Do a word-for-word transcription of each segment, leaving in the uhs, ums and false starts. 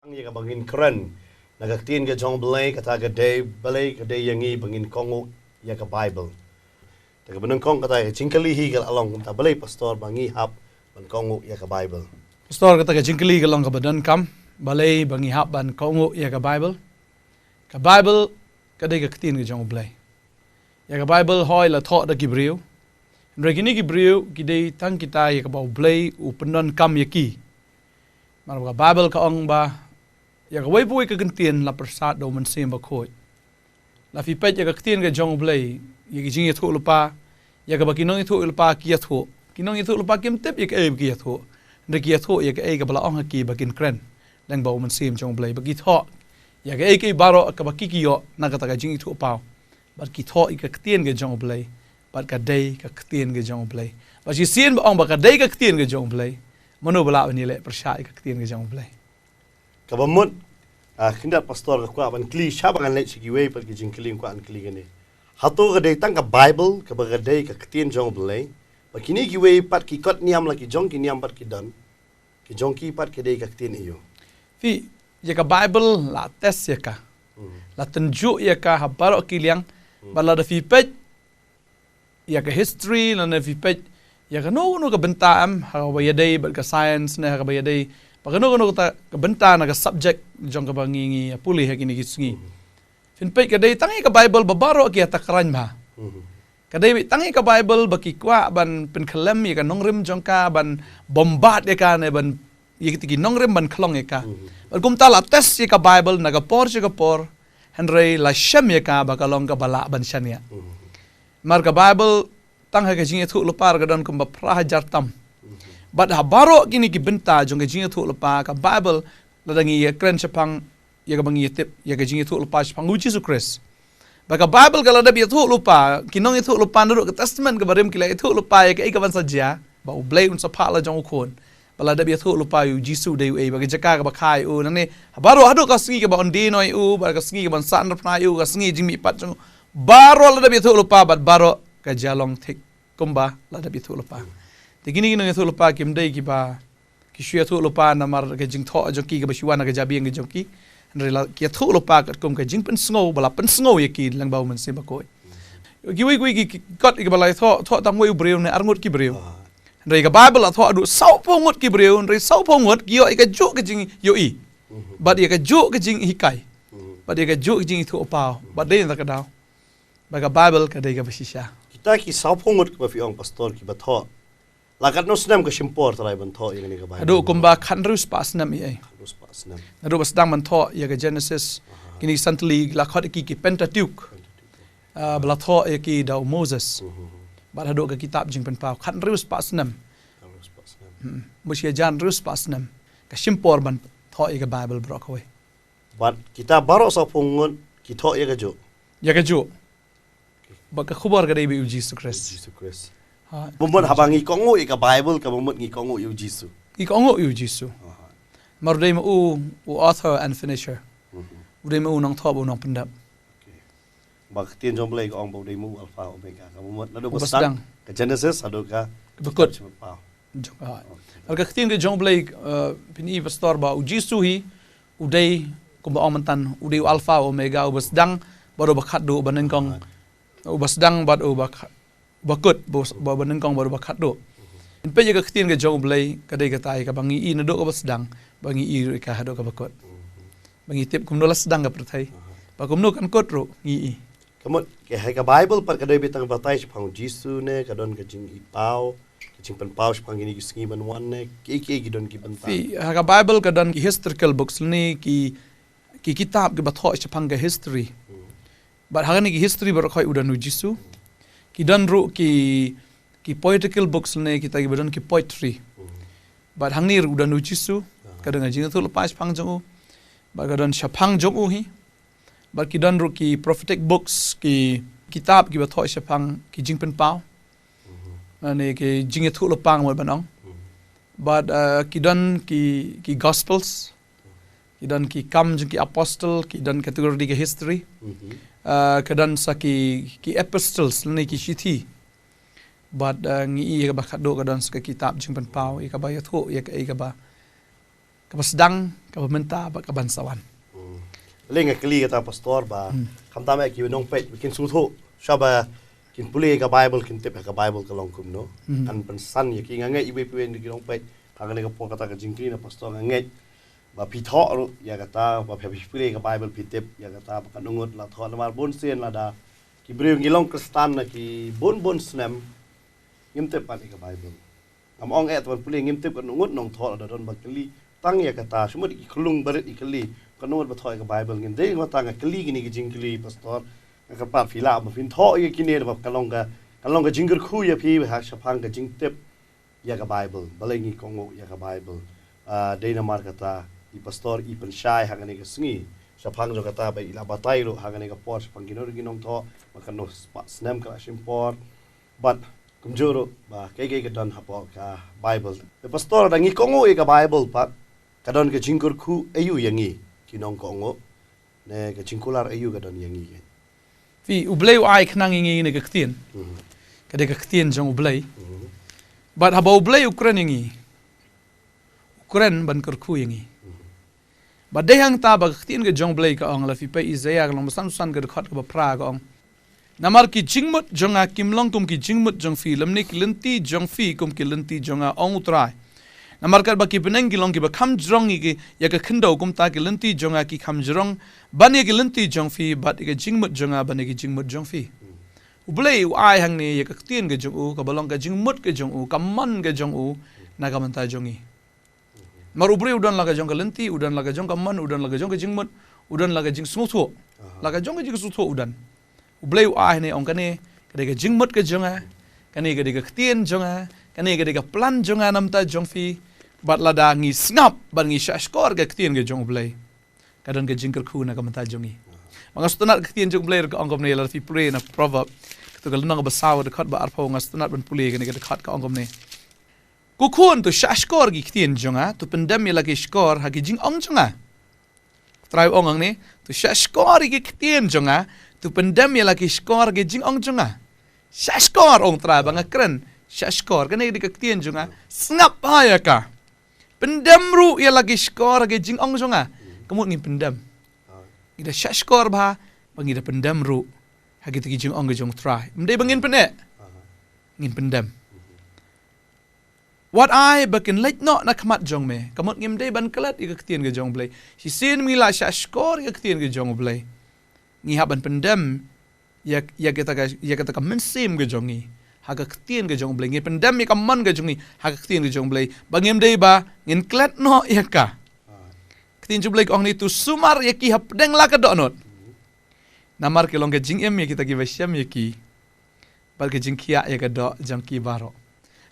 Ïa kaba ngin kren na ka ktien ka jong U Blei, kata ka dei, balei ka dei ïa ngi ba ngin kohnguh ïa ka Bible. Te kaba nyngkong, kata ka jingkylli hi ka la long, kumta balei, Pastor, ba ngi hap ban kohnguh ïa ka Bible? Pastor, kata ka jingkylli ka long kaba donkam, balei ba ngi hap ban kohnguh ïa ka Bible? Ka Bible ka dei ka ktien ka jong U Blei. Ïa ka Bible hooid la thoh da ki briew. Hynrei kine ki briew ki dei tang kita ïa kaba U Blei u pyndonkam ïa ki. Namar ba ka Bible ka ong ba ïa kawei pa kawei ka kyntien la pyrsad da U Mynsiem Bakhuid. La phi peit ïa ka ktien ka jong U Blei, ïa ki jingïathuhlypa, ïa kaba ki nongïathuhlypa ki ïathuh. Ki nongïathuhlypa kim tip ïa kaei ba ki ïathuh. Hynrei ki ïathuh ïa kaei kaba la ong ha ki ba kin kren lyngba U Mynsiem jong U Blei, ba ki thoh ïa kaei kaei baroh kaba ki ki ïoh na kata ka jingïathuhpaw. Bad ki thoh ïa ka ktien ka jong U Blei. Bad ka dei ka ktien ka jong U Blei. Bad shisien ba ong ba ka dei ka ktien ka jong U Blei, mano ba lah ban ïaleh pyrshah ïa ka ktien ka jong U Blei? Kaba mut, ah, khyndiat, Pastor, nga kwah ban kylli, shwa ba ngan leit sha kiwei pat ki jingkylli, nga kwah ban kylli kane. Hato ka dei tang ka Bible kaba ka dei ka ktien jong U Blei, bad kine kiwei pat ki kot niam, la ki jong ki niam pat ki don, ki jong ki pat ki dei ka ktien aïu? Phi, ïa ka Bible la test ïa ka. Hmm. La tynjuh ïa ka ha baroh ki liang. Hmm. Bad lada phi peit ïa ka history, lane phi peit ïa kano kano ka bynta, em, ha kaba ïadei bad ka science ne ha kaba ïadei bad kano kano kata ka bynta na ka subject jong kaba ngi, ngi ïa pule ha kine ki sngi. Mhm. Phin peit ka dei tang ïa ka Bible ba baroh ki ïa takhraiñ bha. Mhm. Ka dei tang ïa ka Bible ba ki kwah ban pynkhlem ïa ka nongrim jong ka, ban bombard ïa ka ne ban ïa kita ki nongrim ban khlong ïa ka. Mhm. Bad kumta la test ïa ka Bible na ka por sha ka por, hynrei la shem ïa ka ba ka long kaba lah ban shaniah. Mhm. Namar ka Bible tang ha ka jingïathuhlypa ka don kumba phra hajar tam. Mhm. Bad ha baroh kine ki bynta jong ka jingïathuhlypa, ka Bible, lada ngi ïa kren shaphang ïa kaba ngi ïa tip ïa ka jingïathuhlypa shaphang U Jisu Khrist. Ba ka Bible ka la dep ïathuhlypa, ki nongïathuhlypa naduh ka Testament kaba rim ki la ïathuhlypa ïa kaei kaban sa jia, ba U Blei un sa phah la jong U Khun. Ba la dep ïathuhlypa ïa U Jisu dei uei, ba ka jaka kaba kha ïa u, nangne ha baroh, haduh ka sngi kaban ordain ïa u, ba ka sngi kaban sah nongpynim ïa u, ka sngi jingmihpat jong u. Baroh la dep ïathuhlypa, bad baroh ka jia long thik kumba la dep ïathuhlypa. Te kine ki nongïathuhlypa kim dei kiba ki shu ïathuhlypa namar ka jingthoh jong ki kaba shu wan na ka jabieng ka jong ki. Hynrei la ki ïathuhlypa katkum ka jingpynsngew ba la pynsngew ïa ki lyngba U Mynsiem Bakhuid. Kiwei kiwei ki, ki kot ïa kiba la thoh, thoh tang wei u briew ne arngut ki briew. Ah. Hynrei ka Bible la thoh haduh sawphew ngut ki briew, hynrei sawphew ngut ki ïoh ïa kajuh ka jingïohi. Mhm. Bad ïa kajuh ka jinghikai. Mhm. Bad ïa kajuh ka jingïathuhpaw. Bad dei na kata ka daw ba ka Bible ka dei kaba shisha. Kita ki sawphew ngut kiba phi ong, Pastor, kiba thoh, la katno snem ka shim por trai ban thoh ïa kane ka Bible? Haduh kumba khathynriew spah snem ïa. Khathynriew spah snem. Naduh ba sdang ban thoh ïa ka Genesis, aha, kine ki san tylli la khot ïa ki, ki Pentateuch. Pentateuch. Ah, ba la thoh ïa ki da u Moses. Mhm. Bad haduh ka kitab Jingpynpaw, khathynriew spah snem. Khathynriew spah snem. Hmm. Mut shi hajar hynriew spah snem ka shim por ban thoh ïa ka Bible baroh kawei. Bad kita baroh sawphew ngut ki thoh ïa kajuh. Ïa kajuh. Bad ka khubor ka dei ba ïa u Jisu Khrist. Jisu Khrist. Ha. Bamut haba ngi kohnguh ïa ka Bible, ka bamut ngi kohnguh ïa u Jisu. Ngi kohnguh ïa u Jisu. Aha. Namar u dei ma u, u author and finisher. Mhm. U dei ma u nongthoh bad u nongpyndep. Okay. Ba ka ktien jong U Blei ka ong ba u dei ma u Alpha Omega. Ka bamut naduh ba sdang, ka Genesis haduh ka, ka Bakut. Kitab Jingpynpaw. Jong, ah. Okay. Ar ka ktien ka jong U Blei, eh, phin i, Pastor, ba u Jisu hi u dei, kumba ong mynta, u dei u Alpha Omega, uba sdang bad uba khatduh, uba nyngkong. Aha. Uba sdang bad uba kha-, uba kut, uba, uba nyngkong bad uba khatduh. Mhm. Peit ïa ka ktien ka jong U Blei, ka dei kata ïa kaba ngi i naduh kaba sdang, ba ngi i ruh ïa ka haduh kaba kut. Mhm. Ba ngi tip kumno la sdang ka pyrthei. Aha. Ba kumno kan kut ruh ngi i. Ka mut, ka, ha ka Bible pat ka dei beit tang batai shaphang u Jisu ne, ka don ka jingipaw, ka jingpynpaw shaphang kine ki sngi ban wan ne, ki, ki, ki don ki bynta. Phi, ha ka Bible ka don ki historical books ne, ki, ki kitab kiba thoh shaphang ka history. Hmm. Bad ha kane ki history baroh kawei u don u Jisu. Ki don ruh ki, ki poetical books ne, kita kiba don ki poetry. Hmm. Bad hangne ruh u don u Jisu, aha, ka don ka jingïathuhlypa shaphang jong u. Bad ka don shaphang jong u hi. Bad ki don ruh ki prophetic books, ki kitab kiba thoh shaphang ki jingpynpaw. Mhm. Lane ki jingïathuhlypa ngan mut ban ong. Mhm. Bad, eh, ki don ki, ki gospels. Ki don ki Kam jong ki Apostle, ki don category ka history. Mhm. Eh, ka don sa ki, ki epistles, lane ki shithi. Bad, eh, ngi i ïa kaba khatduh ka don sa ka kitab Jingpynpaw, ïa kaba ïathuh ïa ka, ïa kaba kaba sdang, kaba mynta bad kaban sa wan. Hmm. Lei nga kylli kata pastor ba, hmm, khamtam eh ki nongpeit ba kin sngewthuh, shwa ba kin pule ka Bible, kin tip ha ka Bible ka long kumno. Hmm. Ngan pynsan ïa ki, nga ngeit iwei pa iwei na ki nongpeit ha kane ka por, kata ka jingkylli na pastor, nga ngeit ba phi thoh ruh ïa kata, ba phi, phi pule ka Bible phi tip ïa kata ba katno ngut la thoh, namar bun sien lada ki briew ngi long Khristan na ki bun bun snem, ngim tip pat ïa ka Bible. Ngam ong eh, te ban pule ngim tip katno ngut nongthoh, lada don ba kylli tang ïa kata, shu mut ki khyllung barit ki kylli katno ngut ba thoh ïa ka Bible. Ngin dei, nga tang nga kylli kine ki jingkylli pastor, nga kyrpad phi lah ba phin thoh ïa kine, ba ka long ka, ka long ka jingkyrkhu ïa phi ha shaphang ka jingtip ïa ka Bible. Balei ngi kohnguh ïa ka Bible? Ah, dei namar kata i pastor i pynshai ha kane ka sngi shaphang jong kata ba i la batai ruh ha kane ka por shaphang kino ki nongthoh, ba katno spah snem ka la shim por. Bad kumjuh ruh ba kaei kaei ka don hapoh ka Bible. Te pastor, da ngi kohnguh ïa ka Bible pat, ka don ka jingkyrkhu aïu ïa ngi ki nongkohnguh, ne ka jingkular aïu ka don ïa ngi? Phi, U Blei u ai khnang ïa ngi ne ka ktien. Mhm. Ka dei ka ktien jong U Blei. Mhm. Bad haba U Blei u kren ïa ngi, u kren ban kyrkhu ïa ngi. Mhm. Bad dei hangta ba ka ktien ka jong U Blei ka ong, la phi pule Isaïah ka lynnong ba sanphew san ka dkhot kaba phra ka ong: Namar ki jingmut jong nga kim long kum ki jingmut jong phi, lymne ki lynti jong phi kum ki lynti jong nga, ong U Trai. Namar katba ki bneng ki long kiba kham jrong ïa ki, ïa ka khyndew, kumta ki lynti jong nga ki kham jrong ban ïa ki lynti jong phi, bad ïa ka jingmut jong nga ban ïa ki jingmut jong phi. U Blei u ai hangne ïa ka ktien ka jong u, kaba long ka jingmut ka jong u, ka mon ka jong u na ka bynta jong ngi. Namar u briew u don la ka jong ka lynti, u don la ka jong ka mon, u don la ka jong ka jingmut, u don la ka jingsngewthuh. Aha. La ka jong ka jingsngewthuh u don. U Blei u ai hangne, ong, kane ka dei ka jingmut ka jong nga, kane ka dei ka ktien jong nga, kane ka dei ka plan jong nga na bynta jong phi. Bad lada ngi sngap bad ngi shahshkor ka ktien ka jong U Blei, ka don ka jingkyrkhu na ka bynta jong ngi. Ba nga sngewtynnat ka ktien jong U Blei ruh ka ong kumne, lada phi pule na Proverb, katto ka lynnong ba saw, dkhot ba arphew, nga sngewtynnat ban pule kane ka dkhot, ka ong kumne: Ko khun, to shahshkor ki ktien jong nga, to pyndem ïa la ki shkor ha ki jingong jong nga. Trai u ong hangne, to shahshkor ïa ki ktien jong nga, to pyndem ïa la ki shkor ha ki jingong jong nga. Shahshkor, ong Trai, ba nga kren, shahshkor, kane ka dei ka ktien jong nga, sngap bha ïa ka. Pyndem ruh ïa la ki shkor ha ki jingong jong nga. Ka mut ngin pyndem. Ngi da shahshkor bha, ba ngi da pyndem ruh ha kita ki jingong ka jong U Trai. Ym dei ba ngin pyneh. Ngin pyndem. Wat ai ba kin leit noh na khmat jong me. Ka mut ngim dei ban klet ïa ka ktien ka jong U Blei. Shisien ngi la shahshkor ïa ka ktien ka jong U Blei, ngi hap ban pyndem ïa, ïa kata ka, ïa kata ka mynsiem ka jong ngi ha ka ktien ka jong U Blei. Ngin pyndem ïa ka mon ka jong ngi ha ka ktien ka jong U Blei, ba ngim dei ba ngin klet noh ïa ka. Ktien jong U Blei ka ong hangne, to sumar ïa ki hapdeng la ka dohnud. Namar ki long ka jingim ïa kita kiba shem ïa ki, bad ka jingkhiah ïa ka doh jong ki baroh.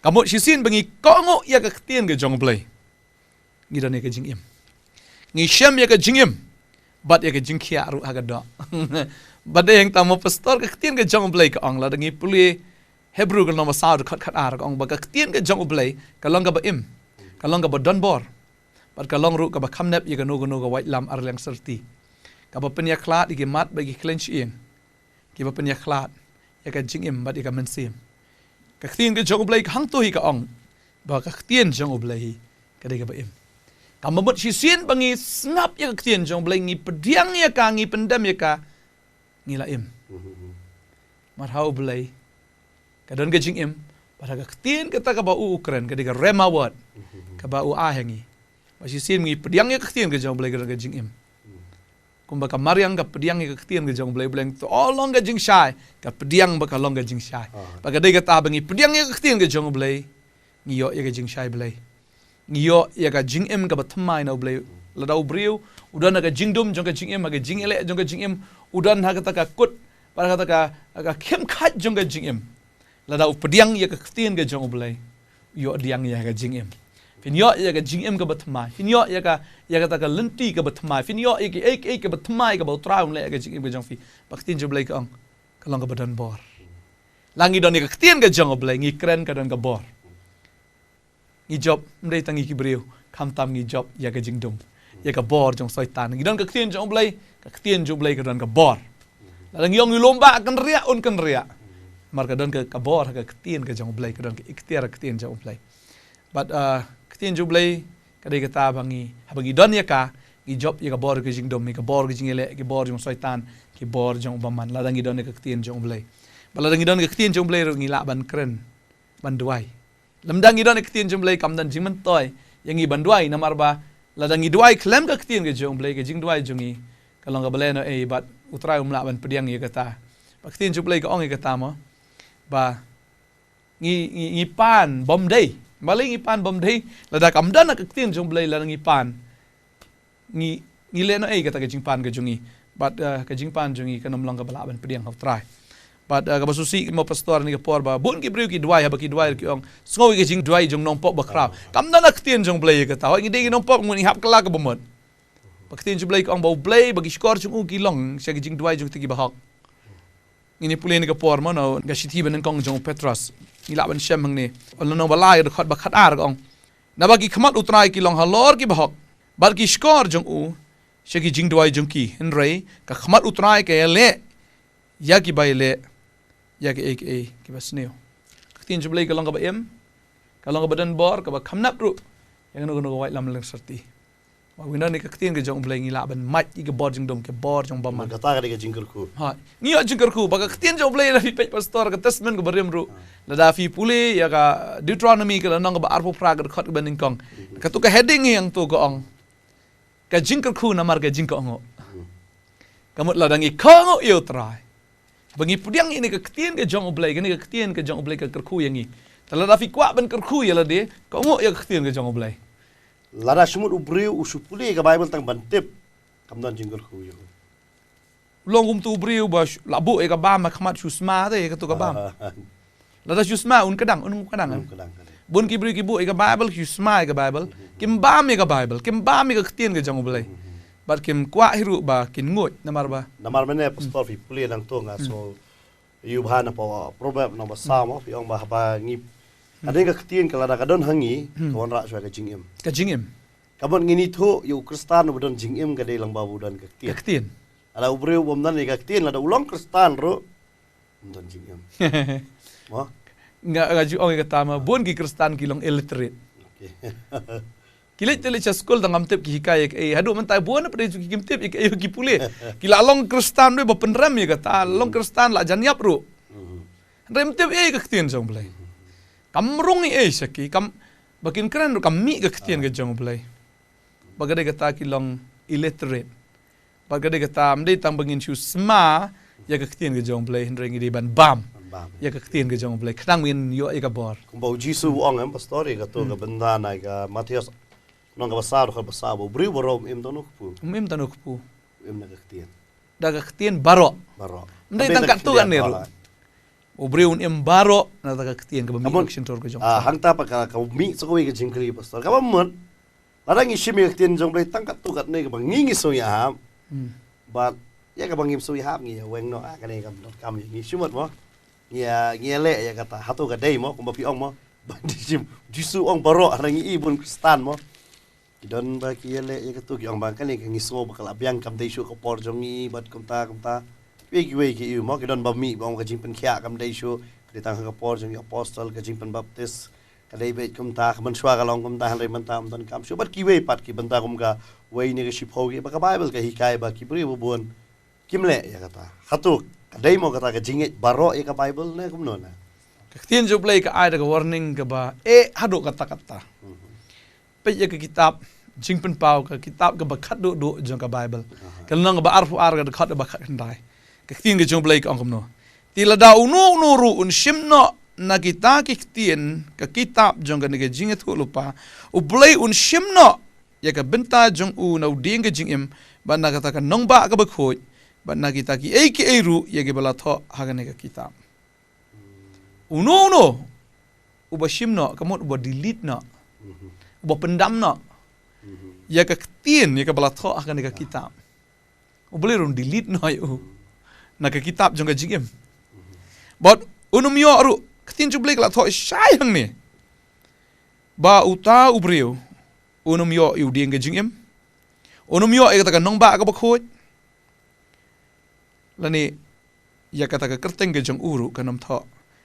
Ka mut shisien ba ngi kohnguh ïa ka ktien ka jong U Blei, ngi don ïa ka jingim. Ngi shem ïa ka jingim bad ïa ka jingkhiah ruh ha ka doh. Bad dei hangta mo pastor, ka ktien ka jong U Blei ka ong, lada ngi pule Hebru ka lynnong ba saw, dkhot khatar, ka ong ba ka ktien ka jong U Blei ka long kaba im, ka long kaba don bor, bad ka long ruh kaba kham nep ïa kano kano ka waitlam arliang syrti, kaba pynïakhlad ïa ki mat bad ki khleiñ shyieng, kiba pynïakhlad ïa ka jingim bad ïa ka mynsiem. Ka ktien ka jong U Blei ka hangto hi ka ong ba ka ktien jong U Blei hi ka dei kaba im. Ka mut shisien ba ngi sngap ïa ka ktien jong U Blei, ngi pdiang ïa ka, ngi pyndem ïa ka, ngi la im. Namar ha U Blei ka don ka jingim, bad ha ka ktien kata kaba u, u kren, ka dei ka Rhema word, kaba u ai ha ngi. Ba shisien ngi pdiang ïa ka ktien ka jong U Blei, ka don ka jingim. Kumba ka mariang ka pdiang ïa ka ktien ka jong U Blei, U Blei to long ka jingshai, ka pdiang ba ka long ka jingshai. Ba ka dei kata, ba ngi pdiang ïa ka ktien ka jong U Blei, ngi ïoh ïa ka jingshai Blei. Ngi ïoh ïa ka jingim kaba thymmai na U Blei. Lada u briew u don ha ka jingdum jong ka jingim, ha ka jingïaleh jong ka jingim, u don ha kata ka kut, bad ha kata ka, ka khim khait jong ka jingim, lada u pdiang ïa ka ktien ka jong U Blei, u ïoh pdiang ïa ka jingim. Phin ïoh ïa ka jingim kaba thymmai. Phin ïoh ïa ka, ïa kata ka lynti kaba thymmai. Phin ïoh ïa ka, ïa ka, ïa kaba thymmai kaba U Trai un leh ïa ka jingim ka jong phi. Ba ka ktien jong U Blei ka ong, ka long kaba don bor. La ngi don ïa ka ktien ka jong U Blei, ngi kren, ka don ka bor. Ngi jop, ym dei tang ngi ki briew, khamtam ngi jop ïa ka jingdum, ïa ka bor jong Soitan. Ngi don ka ktien jong U Blei, ka ktien jong U Blei ka don ka bor. Lada ngi ong ngi lum ba kynriah, un kynriah. Namar ka don ka, ka bor ha ka ktien ka jong U Blei, ka don ka iktiar ha ka ktien jong U Blei. Bad, uh, ka ktien jong U Blei Ka dei kata ba ngi, haba ngi don ïa ka, ngi jop ïa ka bor ka jingdum, ïa ka bor ka jingïaleh, ïa ka bor jong Soitan, ki bor jong u bymman, lada ngi don ïa ka ktien jong U Blei. Bad lada ngi don ïa ka ktien jong U Blei ruh ngi lah ban kren, ban duwai. Lymda ngi don ïa ka ktien jong U Blei kam don jingmyntoi ïa ngi ban duwai, namar ba lada ngi duwai khlem ka ktien ka jong U Blei, ka jingduwai jong ngi ka long kaba lehnohei bad U Trai um lah ban pdiang ïa kata. Ba ka ktien jong U Blei ka ong ïa kata mo. Ba ngi, ngi, ngi pan bym dei. Balei ngi pan bym dei? Lada kam don ïa ka ktien jong U Blei lada ngi pan, ngi, ngi lehnohei kata ka jingpan ka jong ngi. Bad, eh, ka jingpan jong ngi kan ym long kaba lah ban pdiang ha U Trai. Bad, eh, kaba sngewsih mo pastor, ha kane ka por ba bun ki briew ki duwai, haba ki duwai ki ong, sngew ïa ka jingduwai jong u nongpop bakhraw. Kam don ïa ka ktien jong U Blei ïa kata. Hooid, ngi dei ki nongpop, ngi hap kylla kaba mut. Ba ka ktien jong U Blei ka ong ba U Blei, ba ki shkor jong u ki long sha ka jingduwai jong kito kiba hok. Ngin ïa pule ha kane ka por mo, na ka shithi banyngkong jong u Petros. Ngi lah ban shem hangne. Lynnong ba lai, dkhot ba khatar ka ong, naba ki khmat U Trai ki long halor kiba hok, bad ki shkor jong u sha ki jingduwai jong ki. Hynrei ka khmat U Trai ka ïaleh ïa kiba ïaleh ïa kiei kiei kiba sniew. Ka ktien jong U Blei ka long kaba im, ka long kaba don bor, kaba kham nap ruh ïa kano kano ka waitlam lyngsyrti. Ba ngi don ïa ka ktien ka jong U Blei, ngi lah ban mad ïa ka bor jingdum, ka bor jong u bymman. Kata ka dei ka jingkyrkhu. Ha, ngi ïoh jingkyrkhu ba ka ktien jong U Blei, lada phi peit pastor, ka Testament kaba rim ruh, lada phi pule ïa ka Deuteronomy ka lynnong kaba arphew phra, ka dkhot kaba nyngkong, kato ka heading ïa kato ka ong, ka jingkyrkhu namar ka jingkohnguh. Ka mut lada ngi kohnguh ïa U Trai, ba ngi pdiang ïa kane ka ktien ka jong U Blei, kane ka ktien ka jong U Blei ka kyrkhu ïa ngi. Te lada phi kwah ban kyrkhu ïa lade, kohnguh ïa ka ktien ka jong U Blei. Lada shu mut u briew u shu pule ka Bible tang ban tip, kam don jingkyrkhu ïa u. U long kumtu u briew ba shu, la buh ïa ka bam ha khmat, shu sma te ïa kato ka bam. Lada shu sma, un kdang, un kdang. Un kdang, kdang. Bun ki briew ki buh ïa ka Bible, shu sma ïa ka Bible. Kim bam ïa ka Bible, kim bam ïa ka ktien ka jong U Blei. Bad kim kwah hi ruh ba kin nguid, namar ba. Namar mynne pastor, phi pule nangto nga sngew ïa u bha na pa Proverb nong ba saw mo, phi ong ba haba ngi, ka dei ka ktien ka lada ka don ha ngi, ka wanrah shuwa ka jingim. Ka jingim. Ka mut ngin ithuh ïa u Khristan uba don jingim ka dei lyngba ba u don ka ktien. Ka ktien. Lada u briew bym don ïa ka ktien, lada u long Khristan ruh, um don jingim. Mo? Nga, nga ju ong ïa kata mo, bun ki Khristan ki long illiterate. Okay. Ki leit te leit sha skul tang kam tip ki hikai ïa kaei. Haduh mynta bun na pdeng jong ki kim tip ïa kaei ba ki pule. Ki la long Khristan ruh ba pynrem ïa kata, long Khristan la jan ïap ruh. Hynrei ym tip ïa ka ktien jong U Blei. Kam rung ïa ei sha ki, kam, ba kin kren ruh kam mih ka ktien ka jong U Blei. Ba ka dei kata ki long illiterate. Ba ka dei kata, ym dei tang ba ngin shu sma ïa ka ktien ka jong U Blei, hynrei ngi dei ban bam ïa ka ktien ka jong U Blei, khnang ba ngin ïoh ïa ka bor. Kumba u Jisu u ong, em, pastor, ïa kato ka bynta na ka Mathaios, lynnong kaba saw, dkhot ba saw, ba u briew baroh um im tang na u kpu. Um im tang na u kpu. Um im na ka ktien. Da ka ktien baroh. Baroh. Ym dei tang katto katne ruh. U briew un im baroh na kata ka ktien kaba mih na ka shyntur ka jong u. Hangta pat ka, ka mih sa kawei ka jingkylli, pastor. Kaba mut, lada ngi shim ïa ka ktien jong U Blei tang katto katne kaba ngi ngi sngew ïahap. Bad ïa kaba ngim sngew ïahap ngi ïa weng noh, ah, kane kam donkam ïa ngi, shu mut mo. Ngi ïa, ngi ïaleh ïa kata, hato ka dei mo, kumba phi ong mo. Bad u Jisu u ong baroh, hynrei ngi i bun Khristan mo, ki don ba ki ïaleh ïa kato, ki ong ba kane ka ngi sngew ba ka la biang, kam dei shuh ka por jong ngi, bad kumta kumta. Kiwei kiwei ki ïoh mo, ki don ba mih ba ong ka jingpynkhiah kam dei shuh, ka dei tang ha ka por jong ki apostol, ka jingpynbaptis ka dei beit kumta, ka mynshuwa ka long kumta, hynrei mynta ym donkam shuh. Bad kiwei pat ki bynta kum kawei ne ka shiphew kiba ka Bible ka hikai ba ki briew ba bun kim leh ïa kata. Hato ka dei mo kata ka jingngeit baroh ïa ka Bible ne kumno na? Ka ktien jong U Blei ka ai da ka warning kaba eh haduh katta katta. Peit ïa ka kitab Jingpynpaw, ka kitab kaba khatduh duh jong ka Bible. Ka lynnong kaba arphew ar, ka dkhot kaba khatkhyndai. Ka ktien ka jong U Blei ka ong kumno: Te lada uno uno ruh un shim noh na kita ki ktien ka kitab jong kane ka jingïathuhlypa, U Blei un shim noh ïa ka bynta jong u na u dieng ka jingim, bad na kata ka nongbah kaba khuid, bad na kita kiei kiei ruh ïa kiba la thoh ha kane ka kitab. Uno uno uba shim noh, ka mut uba delete noh, uba pyndam noh ïa ka ktien ïa kaba la thoh ha kane ka kitab, U Blei ruh un delete noh ïa u na ka kitab jong ka jingim. Bad un ym ïoh ruh, ka ktien jong U Blei ka la thoh shai hangne ba uta u briew un ym ïoh ïa u dieng ka jingim, un ym ïoh ïa kata ka nongbah kaba khuid, lane ïa kata ka kyrteng ka jong u ruh kan ym thoh,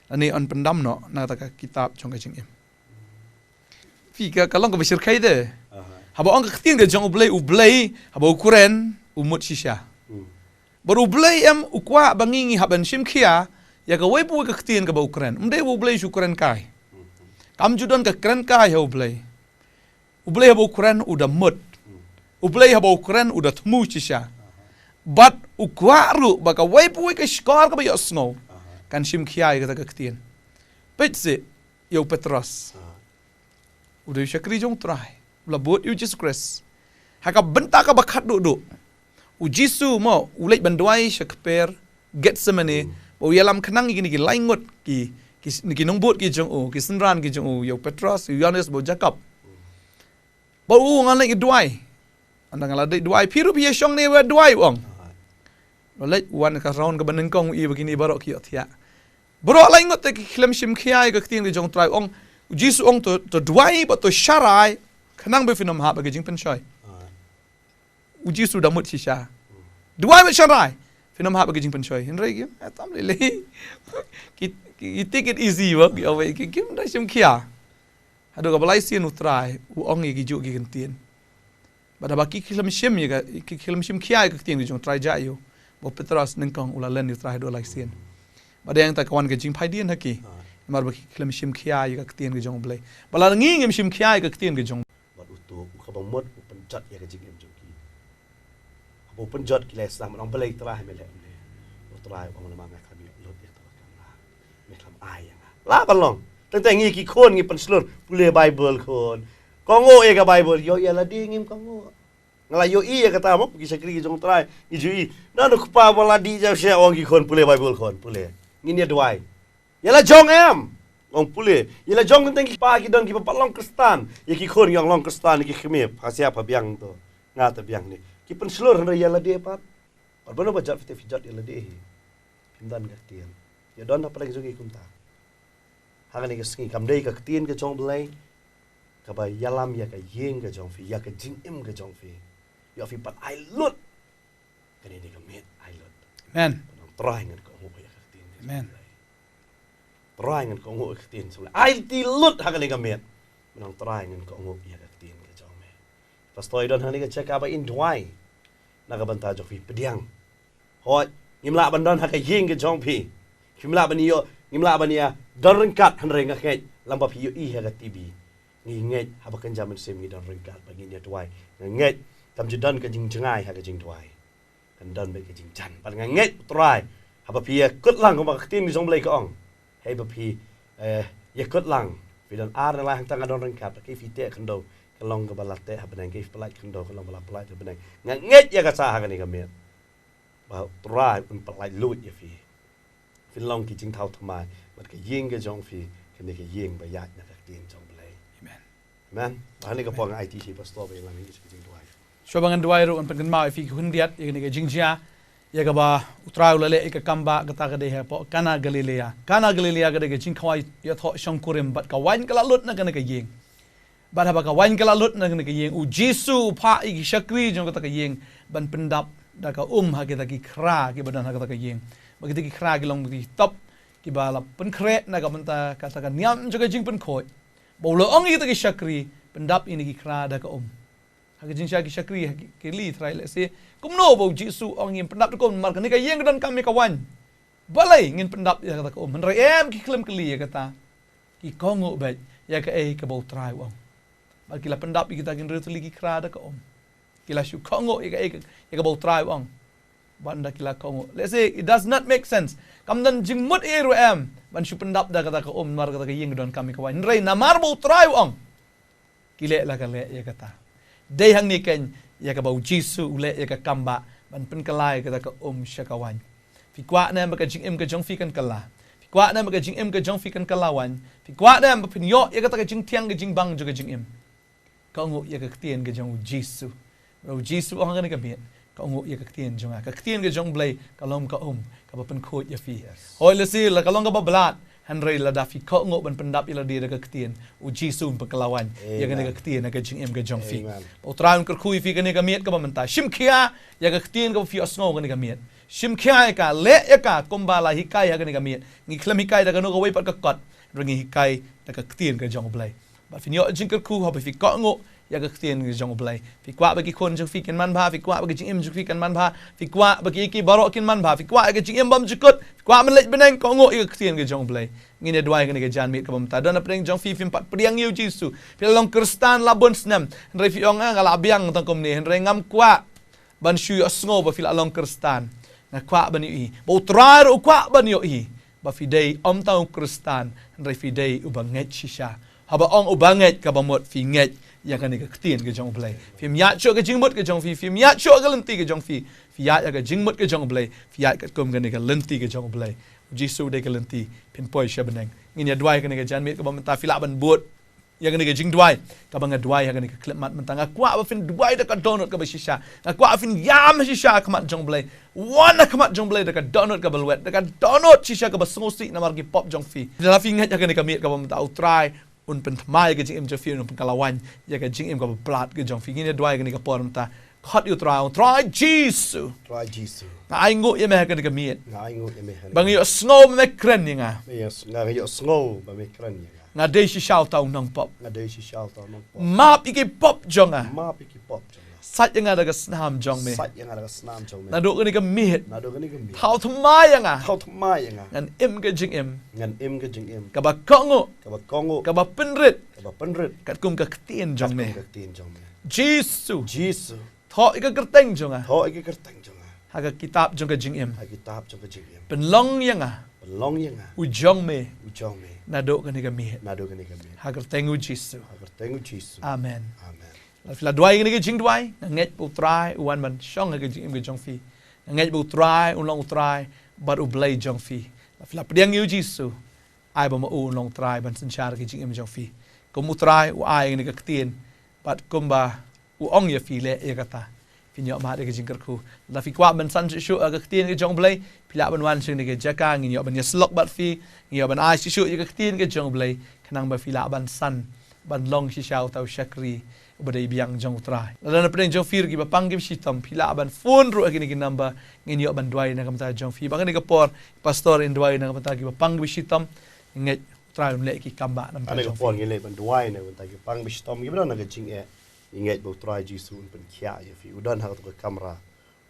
lane un pyndam noh na kata ka kitab jong ka jingim. Phi, ka, ka long kaba shyrkhei te. Aha. Haba ong ka ktien ka jong U Blei, U Blei, haba u kren, u mut shisha. Bad U Blei em u kwah ba ngi ngi hap ban shim khia ïa kawei pa kawei ka ktien kaba u kren. Ym dei ba U Blei shu kren kai. Kam ju don ka kren kai ha U Blei. U Blei haba u kren u da mut. U Blei haba u kren u da thmu shisha. Bad u kwah ruh ba kawei pa kawei ka shkor kaba ïohsngew kan shim khia ïa kata ka ktien. Peit seh ïa u Petros. U dei u shakri jong U Trai, u la bud ïa U Jisu Khrist. Ha ka bynta kaba khatduh duh, U Jisu mo u leit ban duwai sha kper Gethsemane, ba u ïalam khnang ïa kine ki lai ngut ki, ki, ki nongbud ki jong u, ki synran ki jong u, ïa u Petros, ïa u Ïoannis bad u Jakob. Ba u ong ngan leit duwai. Ynda nga la dei duwai, phi ruh phi ïa shong ne ba duwai, u ong. Ba leit u wan ka raun kaba nyngkong, u ïohi ba kine baroh ki ïohthiah. Baroh lai ngut te ki khlem shim khia ïa ka ktien ka jong U Trai, u ong. U Jisu u ong to, to duwai bad to sharai khnang ba phin ym hap ha ka jingpynshoi. U Jisu da mut shisha. Duwai bad sharai, phin ym hap ha ka jingpynshoi. Hynrei ki, eh, tam lei lei. Ki, ki, ki take it easy, ba ki, ki, kim da shim khia. Haduh kaba lai sien U Trai u ong ïa kijuh ki ktien. Bad haba ki khlem shim ïa ka, ki khlem shim khia ïa ka ktien ka jong U Trai, jia ïa u. Ba u Petros nyngkong u la len ïa U Trai haduh lai sien. Bad ïa kata ka wan ka jingphaidien ha ki. Namar ba ki khlem shim khia ïa ka ktien ka jong U Blei. Ba la ngi ngim shim khia ïa ka ktien ka jong. Bad uto u kaba mut u pynjot ïa ka jingim jong ki. Haba u pynjot ki la sdang ban ong, balei Trai me leh kumne? U Trai u ong, namar me khlem ïoh lut ïa kata ka kamram. Me khlem ai ïa nga. Lah ban long. Teng teng ngi ki khun ngi pynshlur, pule Baibl khun. Kohnguh ïa ka Baibl, ïoh ïa lade ngim kohnguh. Nga la ïohi ïa kata mo, ki shakri ki jong U Trai, ngi ju ïohi. Nano kpa ba la dih jam sha, ong ki khun, pule Baibl khun, pule. Ngin ïa duwai. Ïa la jong em. Ong pule. Ïa la jong, teng teng ki kpa ki don kiba pat long Khristan. Ïa ki khun ngi ong long Khristan, ïa ki kmie, pha siap pha biang to. Nga te biang ne. Ki pynshlur hynrei ïa lade pat. Bad bun ba jot phi te phi jot ïa lade hi. Phim don ka ktien. Ïa don ha pdeng jong ngi kumta. Ha kane ka sngi kam dei ka ktien ka jong U Blei kaba ïalam ïa ka ïing ka jong phi, ïa ka jingim ka jong phi. Ïoh phi pat ai lut. Kane dei ka miet ai lut. Amen. Ban ong Trai ngan kohnguh ïa ka ktien ka jong U Blei. Trai ngan kohnguh ïa ka ktien jong U Blei. Ai ti lut ha kane ka miet. Ban ong Trai ngan kohnguh ïa ka ktien ka jong me. Pastor, i don hangne ka jaka ba in duwai na ka bynta jong phi, pdiang. Hooid, ngim lah ban don ha ka ïing ka jong phi. Ngim lah ban ïoh, ngim lah ban ïa don ryngkat, hynrei nga ngeit lem bad phi ïohi ha ka T V. Ngi ngeit haba kynja mynsiem ngi don ryngkat bad ngin ïa duwai. Nga ngeit kam ju don ka jingjngai ha ka jingduwai. Kan don beit ka jingjan. Bad nga ngeit U Trai, haba phi ïa kut lang kumba ka ktien ka jong U Blei ka ong. Hei ba phi, eh, ïa kut lang. Phi don ar ne lai hangta, nga don ryngkat. Ka phi teh khyndew, ka long kaba la teh ha bneng. Ka phi pyllait khyndew, ka long ba la pyllait ha bneng. Nga ngeit ïa kata ha kane ka miet. Ba U Trai un pyllait luid ïa phi. Phin long ki jingthaw thymmai bad ka ïing ka jong phi, kane ka ïing ba ïaid na ka ktien jong U Blei. Amen. Amen. Ba hangne ka por nga aiti shi pastor ba ïalam ïa ka jingduwai. Shuwa ba ngan duwai ruh, ngan pynkynmaw ïa phi khyndiat ïa kane ka jingjia ïa kaba U Trai u la leh ïa ka kam ba kata ka dei hapoh Kana Galilea. Kana Galilea ka dei ka jingkhawai ïathoh shongkurim, bad ka waiñ ka la lut na kane ka ïing. Bad haba ka waiñ ka la lut na kane ka ïing, U Jisu u phah ïa ki shakri jong kata ka ïing ban pyndap da ka um ha kita ki khra kiba don ha kata ka ïing. Bad kita ki khra ki long ki top kiba la pynkhreh na ka bynta kata ka niam jong ka jingpynkhuid. Ba u la ong ïa kita ki shakri, pyndap ïa kine ki khra da ka um. Ha ka jingshai ki shakri ha ki, ki kylli, Trai, lehse kumno ba U Jisu u ong ngin pyndap da ka um, namar kane ka ïing ka donkam ïa ka waiñ. Balei ngin pyndap ïa kata ka um? Hynrei em, ki khlem kylli ïa kata. Ki kohnguh beit ïa kaei kaba U Trai u ong. Bad ki la pyndap ïa kita ki hynriew tylli ki khra da ka um. Ki la shu kohnguh ïa kaei ka, ïa kaba U Trai u ong. Bad ynda ki la kohnguh, lehse it does not make sense. Kam don jingmut ei ruh em ban shu pyndap da kata ka um, namar kata ka ïing ka donkam ïa ka waiñ. Hynrei namar ba U Trai u ong, ki leh la ka leh ïa kata. Dei hangne keiñ ïa kaba U Jisu u leh ïa ka kam ba ban pynkylla ïa kata ka um sha ka waiñ. Phi kwah ne em ba ka jingim ka jong phi kan kylla? Phi kwah ne em ba ka jingim ka jong phi kan kylla waiñ? Phi kwah ne em ba phin ïoh ïa kata ka jingthiang ka jingbang jong ka jingim? Kohnguh ïa ka ktien ka jong U Jisu. Ba U Jisu u ong ha kane ka miet, kohnguh ïa ka ktien jong nga. Ka ktien ka jong U Blei ka long ka um kaba pynkhuid ïa phi. Yes. Hooid, lehse la ka long kaba blat, hynrei lada phi kohnguh ban pyndap ïa lade da ka ktien, U Jisu un pynkylla waiñ ïa kane ka ktien ha ka jingim ka jong phi. Amen. Ba U Trai un kyrkhu ïa phi kane ka miet kaba mynta. Shim khia ïa ka ktien kaba phi ïohsngew kane ka miet. Shim khia ïa ka, leh ïa ka kumba la hikai ha kane ka miet. Ngi khlem hikai da kano kawei pat ka kot, hynrei ngi hikai da ka ktien ka jong U Blei. Bad phin ïoh jingkyrkhu haba phi kohnguh ïa ka ktien ka jong U Blei. Phi kwah ba ki khun jong phi kin manbha, phi kwah ba ki jingim jong phi kin manbha, phi kwah ba ki, ki baroh kin manbha, phi kwah ïa ka jingim bymjukut, phi kwah ban leit bneng, kohnguh ïa ka ktien ka jong U Blei. Ngin ïa duwai kane ka janmiet kaba mynta. Don hapdeng jong phi phim pat pdiang ïa U Jisu. Phi la long Khristan la bun snem. Hynrei phi ong, ah, nga la biang tang kumne. Hynrei ngam kwah ban shu ïohsngew ba phi la long Khristan. Nga kwah ban ïohi ba U Trai ruh u kwah ban ïohi ba phi dei ym tang u Khristan, hynrei phi dei uba ngeit shisha. Haba ong uba ngeit, kaba mut phi ngeit ïa kane ka ktien ka jong U Blei. Phim ïaid shuh ka jingmut ka jong phi, phim ïaid shuh ka lynti ka jong phi. Phi ïaid ïa ka jingmut ka jong U Blei, phi ïaid katkum kane ka lynti ka jong U Blei. U Jisu u dei ka lynti, phin poi sha bneng. Ngin ïa duwai kane ka janmiet kaba mynta, phi lah ban bud ïa kane ka jingduwai kaba nga duwai ha kane ka khyllipmat mynta. Nga kwah ba phin duwai da ka dohnud kaba shisha. Nga kwah ba phin ïam shisha ha khmat jong U Blei. Wan ha khmat jong U Blei da ka dohnud kaba lwet, da ka dohnud shisha kaba sngewsih namar ki pop jong phi. Lada phi ngeit ha kane ka miet kaba mynta, U Trai un pynthymmai ïa ka jingim jong phi, un pynkylla waiñ ïa ka jingim kaba bad ka jong phi. Ngin ïa duwai kane ka por mynta. Khot ïa U Trai, U Trai Jisu. Trai Jisu. Nga ainguh ïa me ha kane ka miet. Nga ainguh ïa me ha kane ka miet. Ba nga ïohsngew ba me kren ïa nga. Ba nga ïohs-, nga ïohsngew ba me kren ïa nga. Nga dei shisha uta u nongpop. Nga dei shisha uta u nongpop. Map ïa ki pop jong nga. Map ïa ki pop jong nga. Sait ïa nga da ka snam jong me. Sait ïa nga da ka snam jong me. Naduh kane ka miet. Naduh kane ka miet. Thaw thymmai ïa nga. Thaw thymmai ïa nga. Ngan im ka jingim. Ngan im ka jingim. Kaba kohnguh. Kaba kohnguh. Kaba pynrit. Kaba pynrit. Katkum ka ktien jong me. Katkum ka ktien jong me. Jisu. Jisu. Thoh ïa ka kyrteng jong nga. Thoh ïa ka kyrteng jong nga. Ha ka kitab jong ka jingim. Ha ka kitab jong ka jingim. Pynlong ïa nga. Pynlong ïa nga. U jong me. U jong me. Naduh kane ka miet. Naduh kane ka miet. Ha ka kyrteng U Jisu. Ha ka kyrteng U Jisu. Amen. Amen. Lada phi la duwai kane ka jingduwai, nga ngeit ba U Trai u wan ban shong ha ka jingim ka jong phi. Nga ngeit ba U Trai un long U Trai bad U Blei jong phi. Lada phi la pdiang ïa U Jisu, ai ba ma u un long Trai ban synshar ka jingim jong phi. Kum U Trai u ai ïa kane ka ktien bad kumba u ong ïa phi, leh ïa kata, phin ïoh mad ïa ka jingkyrkhu. Lada phi kwah ban san shuh shuh ïa ka ktien ka jong U Blei, phi lah ban wan sha kane ka jaka, ngin ïoh ban ïasyllok bad phi, ngin ïoh ban ai shuh shuh ïa ka ktien ka jong U Blei, khnang ba phi lah ban san ban long shisha uta u shakri uba dei biang jong U Trai. Lada na pdeng jong phi ruh kiba pang kiba shitom, phi lah ban phone ruh ha kine ki number, ngin ïoh ban duwai na ka bynta jong phi. Ba kane ka por, pastor in duwai na ka bynta kiba pang kiba shitom. Ngeit U Trai un leh ki kam ba na ka bynta jong phi. Kane ka por ngin leh ban duwai na ka bynta kiba pang kiba shitom, kiba don ha ka jingeh. Ngeit ba U Trai Jisu un pynkhiah ïa phi. U don ha kato ka kamra.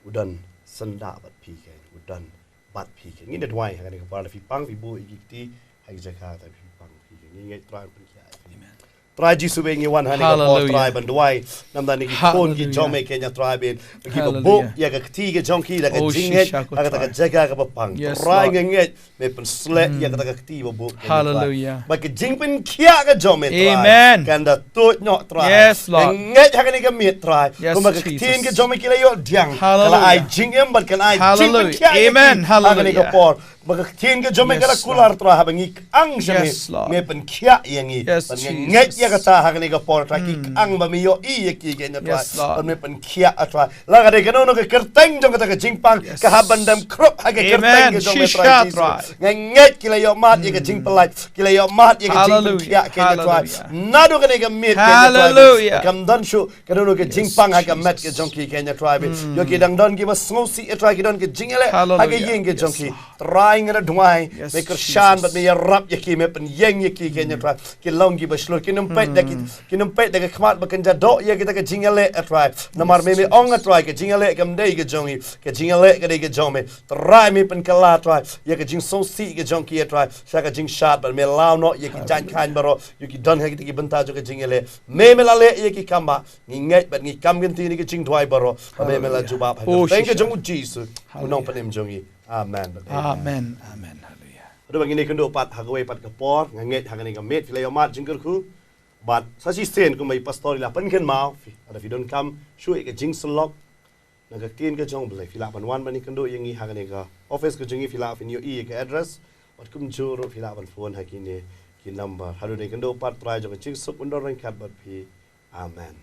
U don syndah bad phi kein. U don bad phi kein. Ngin da duwai ha kane ka por, lada phi pang phi buh ïa ki kti ha ki jaka, lada phi pang phi kein. Ngin ngeit Trai un pynkhiah ïa phi. Amen. Trai Jisu, ba ngi wan ha kane ka por, Hallelujah. Trai, ban duwai namar kine ki khun ki jong me kein, Trai, ba kiba buh ïa ka kti ka jong ki da ka jingngeit ha kata ka jaka kaba pang. Trai, nga ngeit me pynsleh ïa kata ka kti ba buh kein, Trai. Hallelujah. Ba ka jingpynkhiah ka jong me, Trai, kan da tuid noh, Trai. Yes, Lord. Nga ngeit ha kane ka miet, Trai, kumba ka ktien ka jong me ki la ïoh pdiang, ka la ai jingim bad ka la ai jingpynkhiah ïa ki ha kane ka por. Ba ka ktien ka jong me ka la kular, Trai, haba ngi kang sha me, me pynkhiah ïa ngi. Bad nga ngeit ïa kata ha kane ka por, Trai, ki kang ba me ïohi ïa ki kein, Trai. Bad me pynkhiah, Trai. La ka dei kano kano ka kyrteng jong kata ka jingpang, ka hap ban dem khrup ha ka kyrteng ka jong me, Trai Jisu. Nga ngeit ki la ïoh mad ïa ka jingpyllait, ki la ïoh mad ïa ka jingpynkhiah kein, Trai. Naduh kane ka miet kein, Trai, kam don shuh kano kano ka jingpang ha ka met ka jong ki kein, Trai, ba ïoh ki dang don kiba sngewsih, Trai, ki don ka jingïaleh ha ka ïing ka jong ki. Trai, nga da duwai me kyrshan bad me ïarap ïa ki, me pynïeng ïa ki kein, Trai. Ki long kiba shlur, kin ym peit da ki, kin ym peit da ka khmat ba kan ja doh ïa kita ka jingïaleh, Trai. Namar me, me ong, Trai, ka jingïaleh kam dei ka jong ngi, ka jingïaleh ka dei ka jong me. Trai, me pynkylla, Trai, ïa ka jingsngewsih ka jong ki, Trai, sha ka jingshad, bad me law noh ïa ki jaiñ khaiñ baroh, ïoh ki don ha kita ki bynta jong ka jingïaleh. Me, me la leh ïa ki kam ba ngi ngeit bad ngi kam kynti ïa ka jingduwai baroh. Ba me, me la jubab ha ka kyrteng ka jong U Jisu, U Nongpynim jong ngi. Amen. Amen. Amen. Haleluya. Haduh ba ngin ïakynduh pat ha kawei pat ka por, nga ngeit ha kane ka miet phi la ïoh mad jingkyrkhu. Bad sa shisien kumba i pastor i la pynkynmaw, phi, lada phi donkam shuh ïa ka jingsyllok na ka ktien ka jong U Blei, phi lah ban wan ban ïakynduh ïa ngi ha kane ka office ka jong ngi, phi lah phin ïohi ïa ka address. Bad kumjuh ruh phi lah ban phone ha kine ki number. Haduh ban ïakynduh pat, Trai jong ka jingsuk un don ryngkat bad phi. Amen.